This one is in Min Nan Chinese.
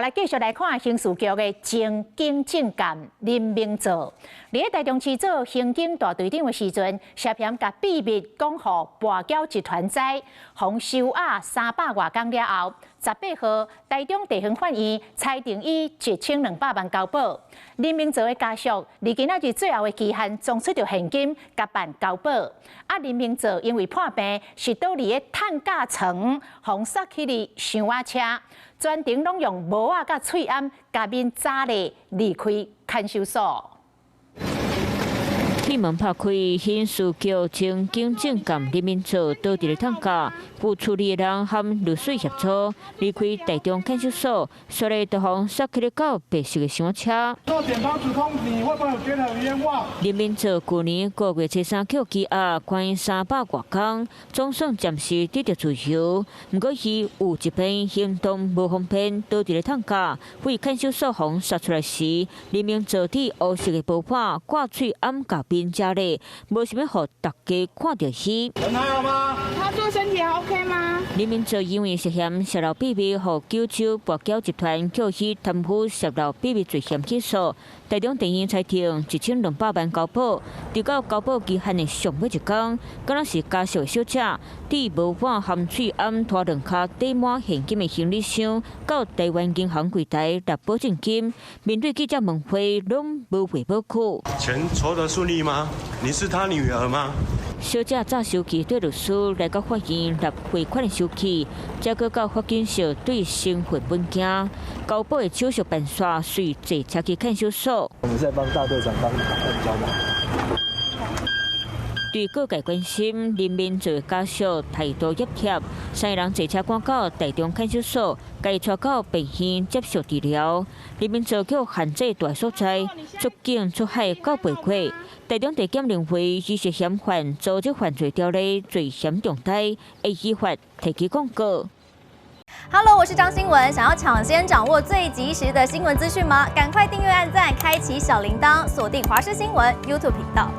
來繼續來看刑事局的前警政幹林明做，佇咧台中市做刑警大隊長的時陣，涉嫌共秘密講予跋筊集團知，予收押300外工了後，18號台中地方法院裁定以1200萬交保。林明做的家屬，佇今仔日最後的期限，裝出著現金，共辦交保。啊，林明做因為破病，是倒佇咧擔架床，予捒去佇箱仔車。全程攏用帽仔佮喙罨共面紮咧離開看守所。鐵門拍開，刑事局前警政幹林明做倒佇咧擔架，有處理的人含律師協助離開台中看守所，隨咧就予捒去咧到白色的箱車。檢方指控你會不會覺得很冤枉？林明做舊年9月初3予羈押，關300外工，總算暫時得著自由。毋過伊有一邊行動無方便，倒佇咧擔架，對看守所予捒出來時，林明做佇烏色的布袆掛喙罨共面遮咧，無想欲予大家看著伊。人還好嗎？他說身體還 OK 嗎？林明做因為涉嫌洩露秘密，予九州跋筊集團扣以貪污洩露秘密罪嫌起訴。台中地院裁定1200萬交保，直到交保期限的上尾一工，敢若是家屬的小姐，佇帽袆含喙罨拖兩跤缀滿現金的行李箱，到台灣銀行櫃台納保證金。面對記者問話，攏無回無句。錢籌得順利嗎？你是他女兒嗎？小姐早收起綴律師來到法院納匯款的收據，才閣到法警室對身份文件交保的手續辦煞，隨坐車去看守所。我們在幫大隊長幫交保。對各界關心，林明做家屬態度業貼，三个人坐車趕到台中看守所，共帶到病院接受治療。林明做予限制蹛所在，出境出海到背過。台中地檢認為，伊涉嫌犯組織犯罪條例罪嫌重大，會依法提起抗告。 Hello，我是張新聞，想要搶先掌握最及時的新聞資訊嗎？趕快訂閱、按讚、開啟小鈴鐺，鎖定華視新聞 YouTube 頻道。